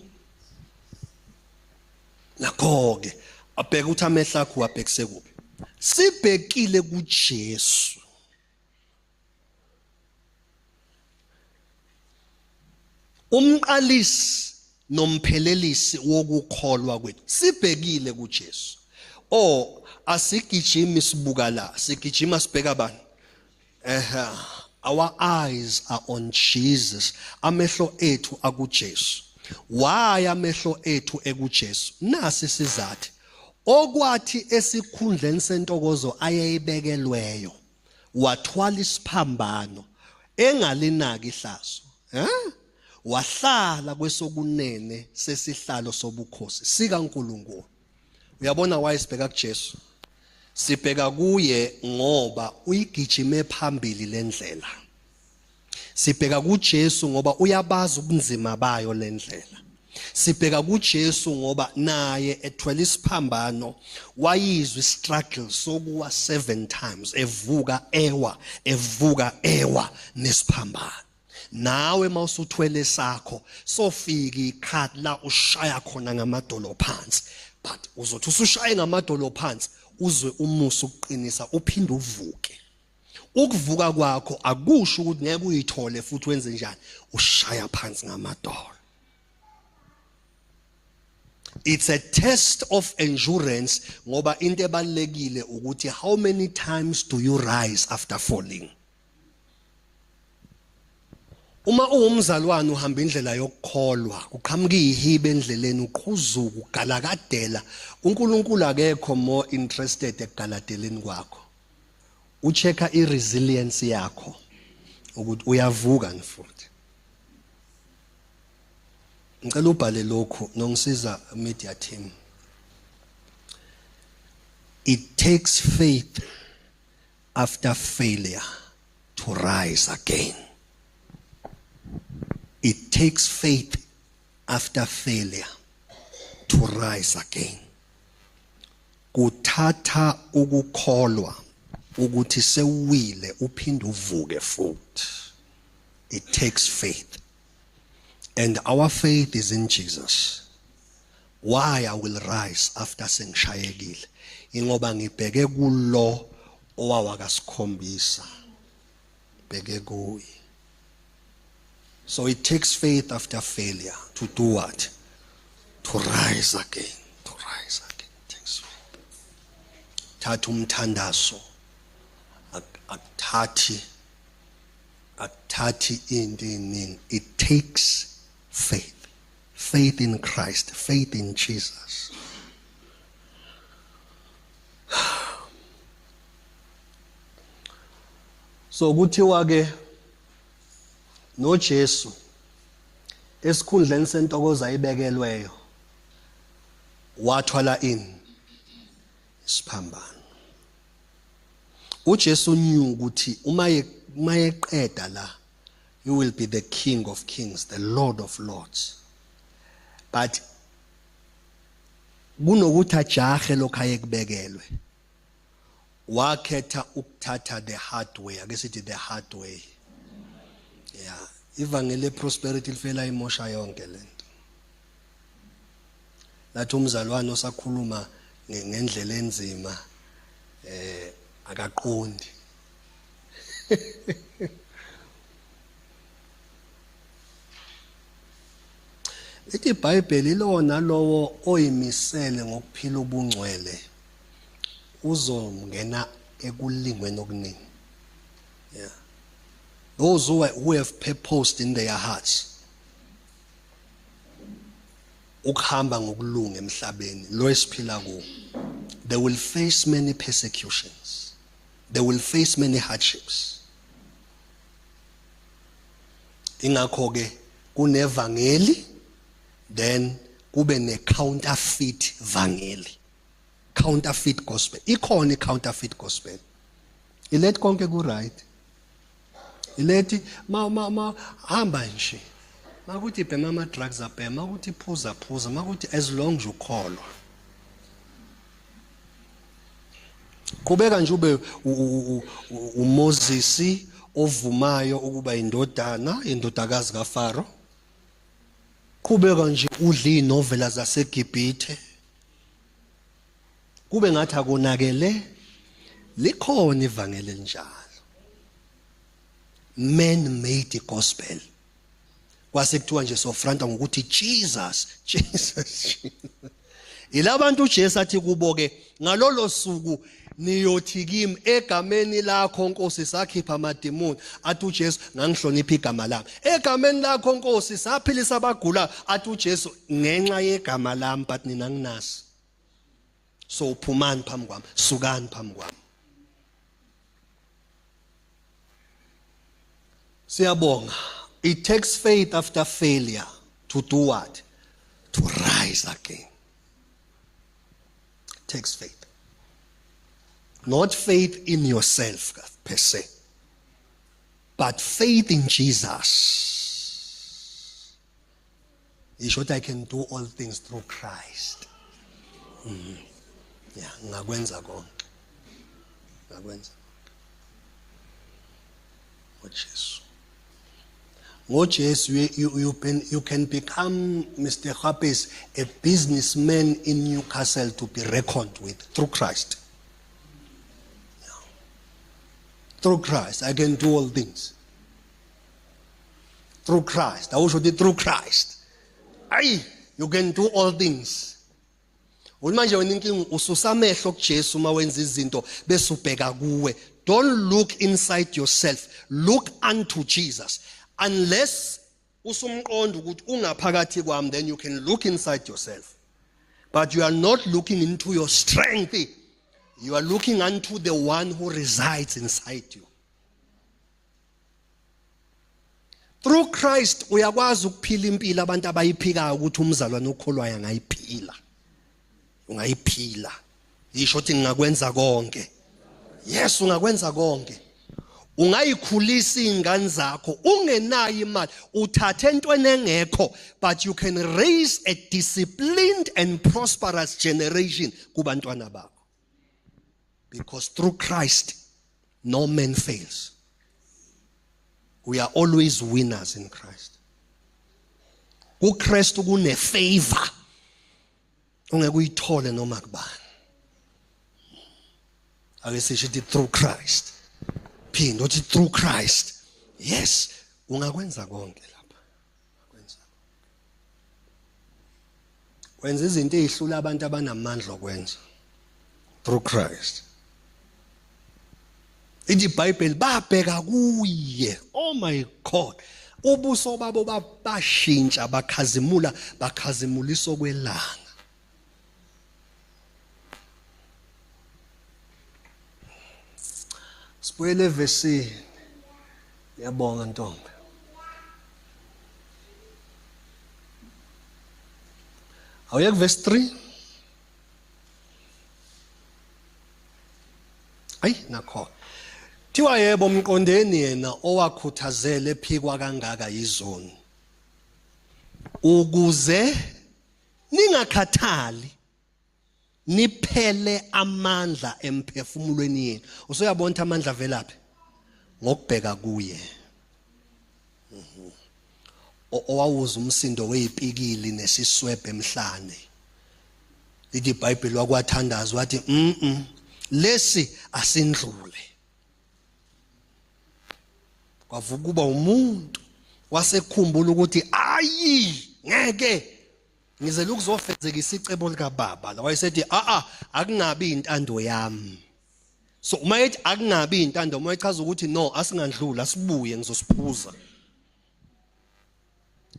Nakho ke abheka ukuthi amehlo akho wabhekise kuphi. Sibhekile kuJesu, umqalisi nomphelelisi wokukholwa kwethu. Sibhekile kuJesu. Oh, asigijimi sibuka la, sigijima sibheka bani? Our eyes are on Jesus. Amehlo ethu akuJesu. Why amehlo ethu ekuJesu? Nasi isizathu. Okwathi esikhundleni sentokozo ayeyibekelweyo, Wathwala isiphambano engalinaki ihlazo. Eh? Wahlala kwesokunene sesihlalo sobukhosi sikaNkulunkulu. Uyabona why sibheka kuJesu? Sibheka kuye ngoba uyigijime phambili lendlela. Sibheka kuJesu ngoba uyabazi ubunzima bayo lendlela. Sibheka kuJesu ngoba naye ethwele isiphambano wayizwa istruggle sokuwa 7 times evuka ewa evuka ewa nesiphambano. Nawe mawusuthwele sakho sofika ikhathi la ushaya khona ngamadolo phansi but uzothi usushaye ngamadolo phansi uzwe umusa ukuqinisa uphinde uvuke. Ukuvuka kwakho akusho ukuthi ngeke uyithole futhi wenze njani, ushaya phansi ngamadolo. It's a test of endurance ngoba into ebalekile ukuthi how many times do you rise after falling? Uma uwumzalwane uhamba indlela yokukholwa, kuqhamuka ihibe endleleni uqhuzuka ugalakadela, uNkulunkulu akekho more interested ekugaladeleni kwakho. Uchecka iresilience yakho ukuthi uyavuka futhi. Ngicela ubhale lokhu nongisiza media team. It takes faith after failure to rise again. It takes faith after failure to rise again. Kuthatha ukukholwa ukuthi sewuwile uphinde uvuke futhi. It takes faith. And our faith is in Jesus. Why I will rise after sengishayekile? Ingoba ngibheke kulo owawakasikhombisa. Bheke kuye. So it takes faith after failure to do what? To rise again. To rise again. It takes faith. Thatha umthandazo. Akuthathi akuthathi into eningi. It takes faith. Faith in Christ, faith in Jesus. So kuthiwa ke noJesu esikhundleni sentokozo ayibekelweyo wathwala ini isiphambano. uJesu knew ukuthi uma yeqeda la he will be the king of kings, the lord of lords. But kunokuthi ajahe lokho ayekubekelwe wakhetha ukuthatha the hard way. Ake sithi the hard way. Yeah, ivangeli prosperity lifela imosha yonke lento. Lathi umzalwane osakhuluma ngendlela enzima akaqondi. Lithi iBhayibheli lona lowo oyimisele ngokuphila ubungcwele uzongena ekulingweni okuningi. Yeah. Those who have purposed in their hearts ukuhamba ngokulunga emhlabeni lo esiphila kuwo, they will face many persecutions, they will face many hardships. Ingakho ke kunevangeli, then kube ne counterfeit vangeli, counterfeit gospel. Ikhona i counterfeit gospel, ilethi konke ku right, ilethi ma ma ma hamba nje, makuthi bhema ama drugs abhema, makuthi phuza phuza, makuthi as long as ukholwa qhubeka nje ube uMoses ovumayo ukuba indodana indodakazi kaFaro, qhubeka nje udle inovela zaseGibhithe kube ngathi akonakele. Likhona ivangeli elinjalo, man made gospel. Kwase kuthiwa nje sofranta ngokuthi Jesus Jesus. Ilabantu uJesu athi kubo ke ngalolo suku niyothi kimi egameni lakho Nkosi sakhipha amadimoni, athi uJesu ngangihlonipha igama lami. Egameni lakho Nkosi saphilisa abagula, athi uJesu ngenxa yegama lami, but nina nginasi. So uphumani phambi kwami, sukani phambi kwami. Siyabonga. It takes faith after failure to do what? To rise again. It takes faith. Not faith in yourself per se, but faith in Jesus. Isho ukuthi I can do all things through Christ. Yeah, ngakwenza konke. Ngakwenza. NgoJesu. NgoJesu you can become Mr. Khapes a businessman in Newcastle to be reckoned with through Christ. Yeah. Through Christ I can do all things. Through Christ. Awusho ukuthi through Christ. Ayi, you can do all things. Uthi manje wena inkinga ususa amehlo kuJesu uma wenza izinto bese ubheka kuwe. Don't look inside yourself. Look unto Jesus. Unless usumqonda ukuthi ungaphakathi kwami, then you can look inside yourself. But you are not looking into your strength. You are looking unto the one who resides inside you. Through Christ uyakwazi ukuphila impilo abantu abayiphikayo ukuthi umzalwane okholwayo angayiphila. Ungayiphila. Yisho ukuthi ngingakwenza konke. Yes, ungakwenza konke. Ungayikhulisa izingane zakho ungenayo imali, uthathe entweni engekho, but you can raise a disciplined and prosperous generation kubantwana bakho. Because through Christ no man fails. We are always winners in Christ. KuKristu kune favor ongeke uyithole noma kubani. Ake sisho ukuthi through Christ. Phinda uthi through Christ. Yes, ungakwenza konke lapha. Kwenza. Wenza izinto ezihlula abantu abanamandla okwenza. Through Christ. Ithi iBhayibheli babheka kuye. Oh my God. Ubuso babo bashintsha bakhazimula bakhazimuliswa kwelanga. Sibuyele evesini. Ngiyabonga ntombi. Awuye kuverse 3. Ayi nakho. Thiwa yebo mqondeni yena owakhuthazela ephikwa kangaka yizoni. Ukuze ningakhathali niphele amandla emphefumulweni yenu. Usuyabona ukuthi amandla avelaphi? Ngokubheka kuye. Owawuza umsindo weyipikili nesiswebhe emhlane. Lithi iBhayibheli wakwathandaza wathi lesi asindlule. Kwavuka kuba umuntu wasekhumbula ukuthi ayi ngeke ngizele ukuzofezekisa icebo likaBaba. La wayesethi a a akungabi intando yami. So uma ethi akungabi intando, uma echaza ukuthi no asingandlula asibuye ngizosiphuza.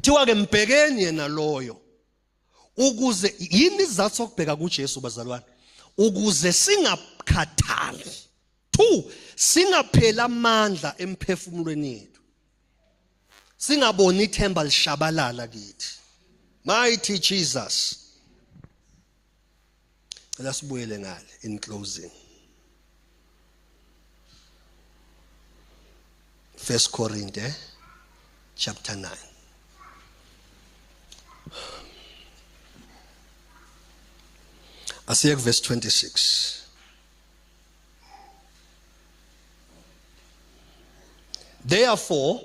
Thiwa ke mbhekeni yena loyo. Ukuze yini isizathu sokubheka kuJesu bazalwane? Ukuze singakhathali. Two, singapheli amandla emphefumulweni yethu. Singaboni ithemba lishabalala kithi. Mighty Jesus. Cela sibuyele ngale in closing. First Corinthians chapter 9. Asiye verse 26. Therefore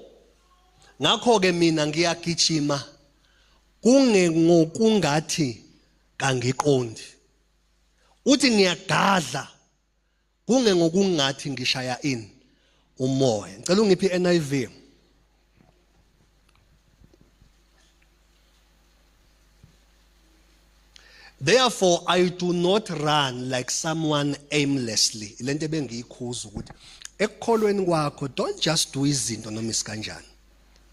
ngakho ke mina ngiyagijima kungengokungathi kangiqondi. Uthi ngiyagadla kungengokungathi ngishaya ini umoya. Ngicela ungiphe iNIV. Therefore I do not run like someone aimlessly. Lento ebengiyikhuza ukuthi ekukholweni kwakho don't just do izinto noma isikanjani.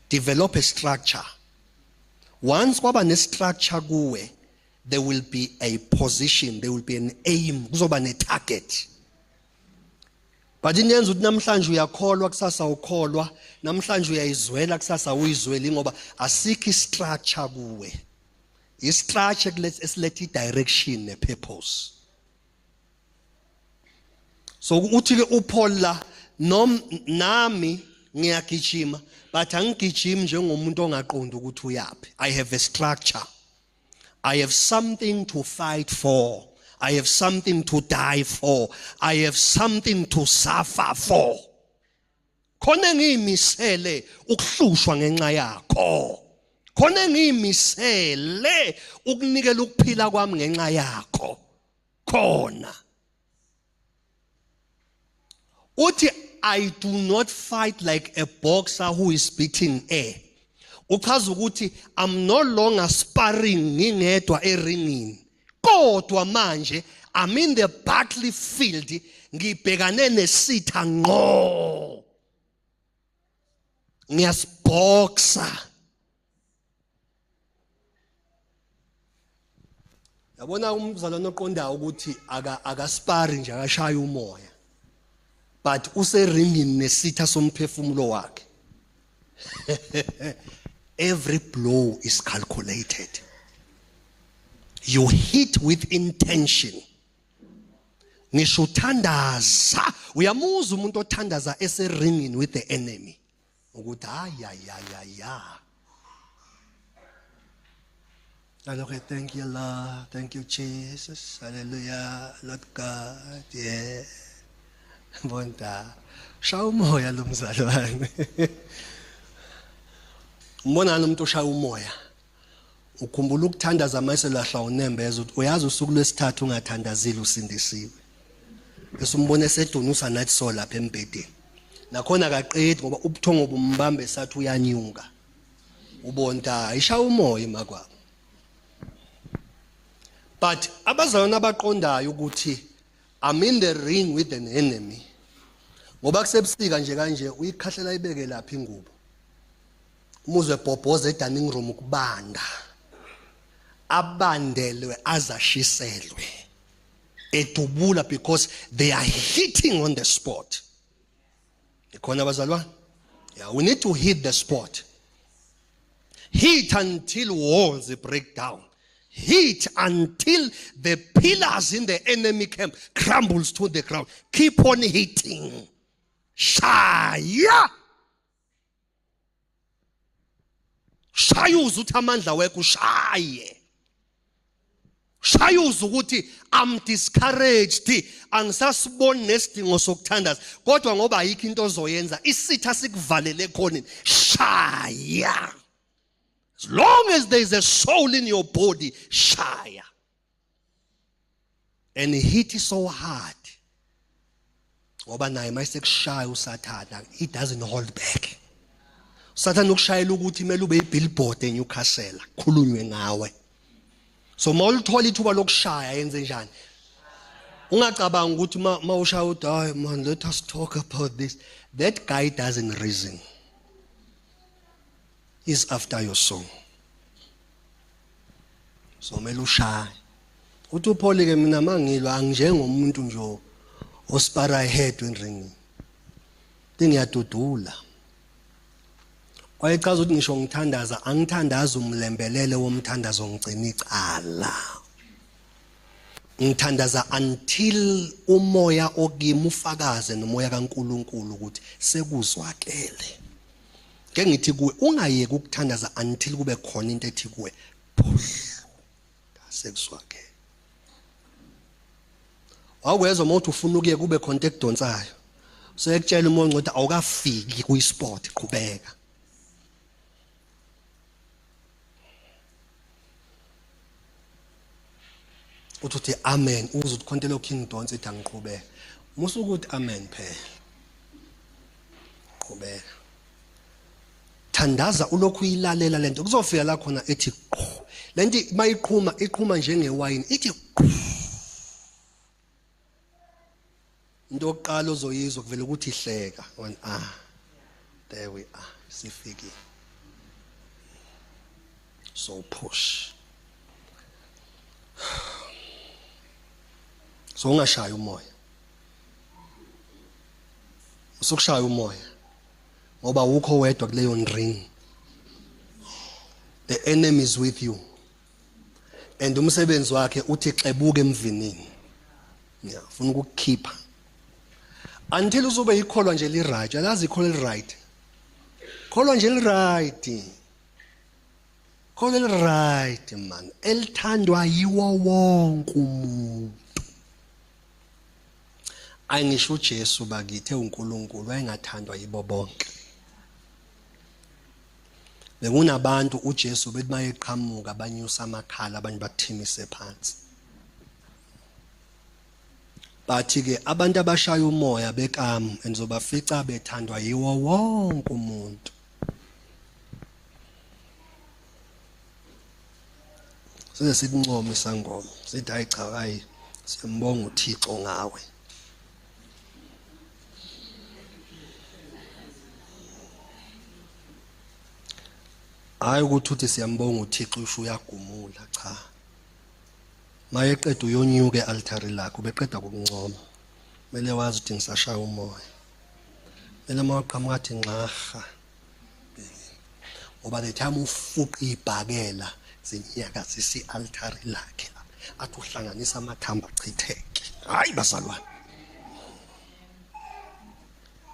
Develop a structure. Once kwaba ne structure kuwe, there will be a position, there will be an aim, kuzoba ne target. But into yenza ukuthi namhlanje uyakholwa kusasa ukholwa, namhlanje uyayizwela kusasa uyizweli ngoba asikho istructure kuwe. Istructure kulethe esiletha i-direction ne-purpose. So uthi ke uPaul la nom nami ngiyagijima but angigijimi njengomuntu ongaqondi ukuthi uyaphi. I have a structure. I have something to fight for. I have something to die for. I have something to suffer for. Khona engiyimisele ukuhlushwa ngenxa yakho. Khona engiyimisele ukunikela ukuphila kwami ngenxa yakho. Khona. Uthi I do not fight like a boxer who is beating air. Uchaza ukuthi I'm no longer sparring ngingedwa eringini. Kodwa manje I'm in the battlefield ngibhekane nesitha ngqo. Ngiyasboxa. Yabona umzalwane oqondayo ukuthi aka akaspari nje akashaya umoya. But useringini nesitha somphefumulo wakhe. Every blow is calculated. You hit with intention. Ngisho uthandaza, uyamuzwa umuntu othandaza eseringini with the enemy. Ukuthi hayi hayi hayi ya. Alokho thank you Lord, thank you Jesus. Hallelujah, Lord God. Yeah. Bonta. Shaya umoya lo mzalwane. Umbona lo muntu oshaya umoya. Ukhumbula ukuthandaza mase lahla unembeza ukuthi uyazi usuku lwesithathu ungathandazile usindisiwe. Bese umbona esedunusa nathi so lapha embhedeni. Nakhona akaqedi ngoba ubuthongo bumbambe sathi uyanyuka. Ubonta ishaya umoya emakwabo. But abazalwane abaqondayo ukuthi I'm in the ring with an enemy. Ngoba kusebusika nje kanje uyikhahlela ibeke lapha ingubo. Umuzwe bhobhoza edining room kubanda. Abandelwe azashiselwe. Edubula because they are hitting on the spot. Ikhona bazalwane? Yeah, we need to hit the spot. Hit until walls break down. Hit until the pillars in the enemy camp crumbles to the ground. Keep on hitting. Shaya. Shayuza uthi amandla wekho ushaye. Shayuza ukuthi I'm discouraged, angisasiboni nesidingo sokuthandaza. Kodwa ngoba ayikho into ozoyenza, isitha sikuvalele khona. Shaya. As long as there is a soul in your body, shaya. And hit so hard. Ngoba naye mayisekushaya uSathana, he doesn't hold back. uSathana ukushayela ukuthi kumele ube ibillboard eNewcastle, khulunywe ngawe. So mawulithola ithuba lokushaya yenze njani? Ungacabanga ukuthi mawushaya uthi hayi man let us talk about this. That guy doesn't reason. He's after your soul. So kumele ushaye. Uthi uPaul ke mina mangilwa anginjengomuntu nje ospara head ringini. Ngiyadudula. Wayechaza ukuthi ngisho ngithandaza angithandazi umlembelele womthandazo ngigcina icala. Ngithandaza until umoya okimi ufakaze nomoya kaNkuluNkulu ukuthi sekuzwakele. Ke ngithi kuwe ungayeki ukuthandaza until kube khona into ethi kuwe phuhlu sekuzwakele. Awukwezwa uma uthi ufuna ukuye kube khona into ekudonsayo. Seyekutshela umoya ongcwele awukafiki kuyisport qhubeka. Uthi uthi amen uze uthi khonto lokhu ingidonsa ithi angiqhubeke. Musa ukuthi amen phela. Qhubeka. Thandaza ulokhu uyilalela lento kuzofika la khona ethi qhu. Lento mayiqhuma iqhuma njengewayini ithi qhu. Into yokuqala ozoyizwa kuvela ukuthi ihleka when ah there we are sifikile. So push. So ungashaya umoya. Usukushaya umoya ngoba awukho wedwa kuleyo ring. The enemy is with you and umsebenzi wakhe uthi xebuka emvinini. Yeah, ufuna ukukukhipha until uzobe ikholwa nje li right. Alazi ikholwa li right, kholwa nje li right, kholwa li right man, elithandwa yiwo wonke umuntu. Ayingisho uJesu bakithi uNkulunkulu wayengathandwa yibo bonke. Bekunabantu uJesu bethi mayeqhamuka banyusa amakhala, abanye bathimise phansi. Bathi ke abantu abashaya umoya bekamu endizobafica bethandwa yiwo wonke umuntu. Size sikuncome isangoma sithi hayi cha, hayi siyambonga uThixo ngawe. Hayi ukuthi uthi siyambonga uThixo usho uyagumula, cha. Mayeqeda uyonyuka e-altari lakho ubeqeda kukuncoma. Kumele wazi ukuthi ngisashaya umoya. Kumele uma uqhamuka athi nxaha. Ngoba the time ufuqa ibhakela zinyakazisa i-altari lakhe athi uhlanganisa amathambo achitheke. Hayi bazalwane.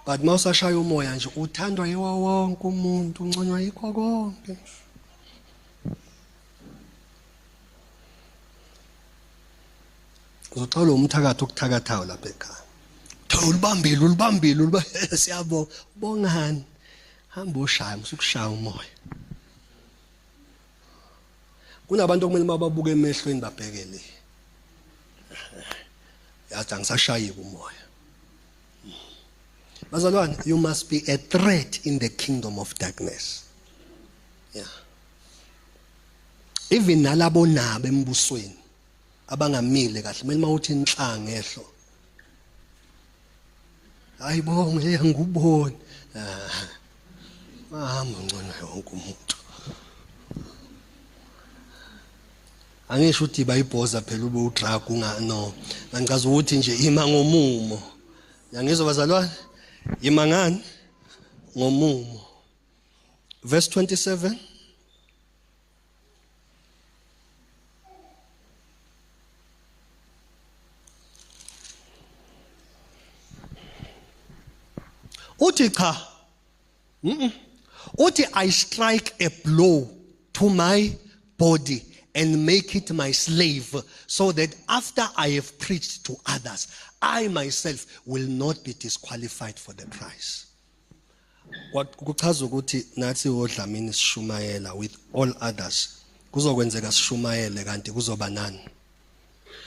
But mawusashaya umoya nje uthandwa yiwo wonke umuntu, unconywa yikho konke. Uzothola umthakathi okuthakathayo lapha ekhaya. Thola ulibambile, ulibambile, ulibambile, siyabonga. Ubongani? Hamba ushaya, usukushaya umoya. Kunabantu okumele mababuke emehlweni babheke le. Yathi angisashayi umoya. Bazalwane, you must be a threat in the kingdom of darkness. Yeah. Even nalabo nabo embusweni abangamile kahle kumele mawuthi inhla ngehlo. Hayi bonge anguboni. Ah. Mahamba ngcono yonke umuntu. Angisho ukuthi bayibhoza phela ube udrug unga no. Ngichaza ukuthi nje ima ngomumo. Yangizwa bazalwane? Ima ngani? Ngomumo. Verse 27. Uthi cha. Uthi I strike a blow to my body and make it my slave, so that after I have preached to others, I myself will not be disqualified for the prize. Kuchaza ukuthi nathi oDlamini sishumayela with all others, kuzokwenzeka sishumayele kanti kuzoba nani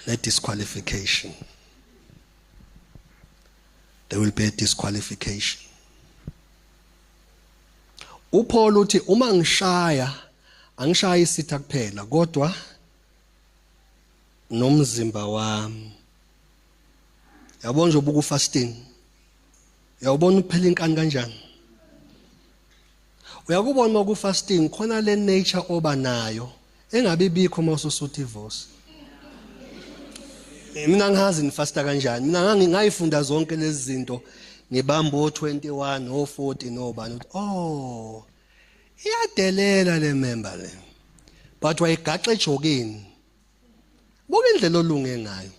ne disqualification. There will be a disqualification. uPaul uthi uma ngishaya angishaya isitha kuphela kodwa nomzimba wami. Yabona nje ubuku fasting, uyawubona ukuphela inkani kanjani. Uyakubona uma ku fasting khona le nature oba nayo engabe bikho uma ususutha ivosi. Mina ngihazi nifasta kanjani. Mina ngangingayifunda zonke lezi zinto ngibamba o21 o40 nobani uthi oh iyadelela le member le, but wayigaxa ejokeni. Buka indlela olunge ngayo.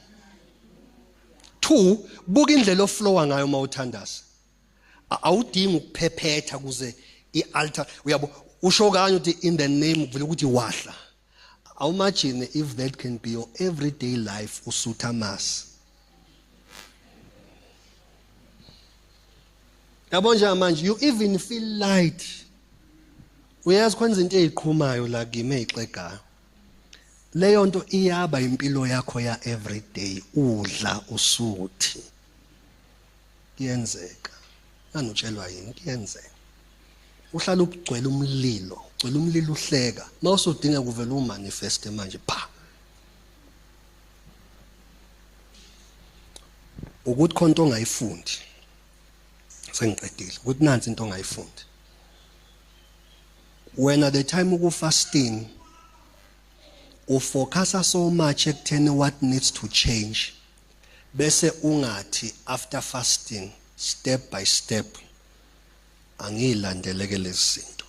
2 buka indlela oflowa ngayo uma uthandaza. Awudingi ukuphephetha kuze ialtar uyabo usho kanye uthi in the name kuvela ukuthi wahla. Awumagine if that can be your everyday life usutha mass. Yabo nje manje you even feel light. Uyazi khona izinto eziqhumayo la kimi ezixegayo. Leyo nto iyaba impilo yakho ya everyday, udla usuthi. Kuyenzeka. Nanotshelwa yini kuyenzeka. Uhlala ugcwele umlilo, ugcwele umlilo uhleka. Mawusudinga kuvela umanifest manje pha. Ukuthi khona into ongayifundi. Sengiqedile. Ukuthi nansi into ongayifundi. Wena the time uku fasting ufocusa so much ekutheni what needs to change, bese ungathi after fasting Step by step, angiyilandeleke lezi zinto.